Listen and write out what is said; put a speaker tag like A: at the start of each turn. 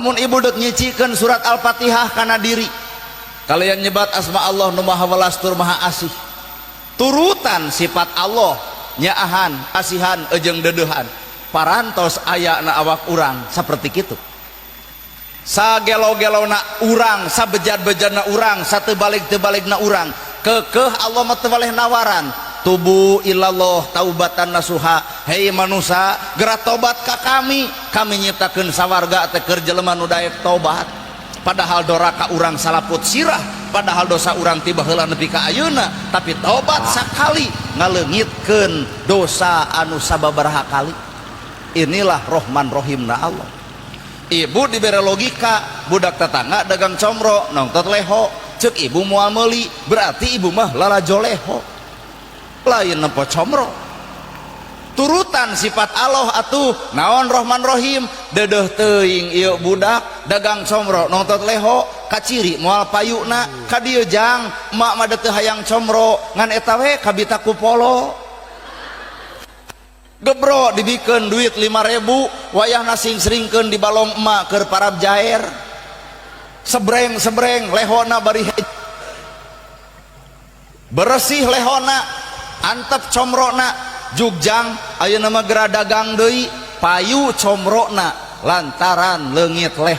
A: Mun ibu dek nyicikeun surat Al-Fatihah kana diri kalian nyebat asma Allah nu maha welas tur maha asih, turutan sifat Allah nyaahan, asihan ejeng deudeuhan, parantos aya na awak urang saperti kitu. Sagelo-gelona urang, sabejad-bejadna urang, sateu balik-teu balikna urang, keukeuh Allah mah teu waleh nawaran, tubu ilallah taubatan nasuha. Hei manusia, geura tobat ka kami, kami nyiptakeun sawarga teh keur jelema nu daek tobat. Padahal doraka urang salaput sirah, padahal dosa urang ti baheula nepi ka ayeuna, tapi tobat sakali ngaleungitkeun dosa anu sababaraha kali. Inilah Rohman Rohimna Allah. Ibu diberi logika, budak tetangga dagang comro nongtot leho, cek ibu moal meuli, berarti ibu mah lalajo leho, lain nempo comro. Turutan sifat Allah atuh naon? Rohman Rohim. Dedeh teuing ieu budak dagang comro nongtot leho, kaciri moal payuna ka dieu, jang emak mah teu hayang comro ngan eta we kabita ku polo. Gebro dibikeun duit 5000, wayahna sing-sringkeun di balong emak keur parab jair, sebreng sebreng lehona, bari beresih lehona, antep comrona. Jugjang, ayeuna mah geura dagang deui, payu comrona lantaran leungit leho.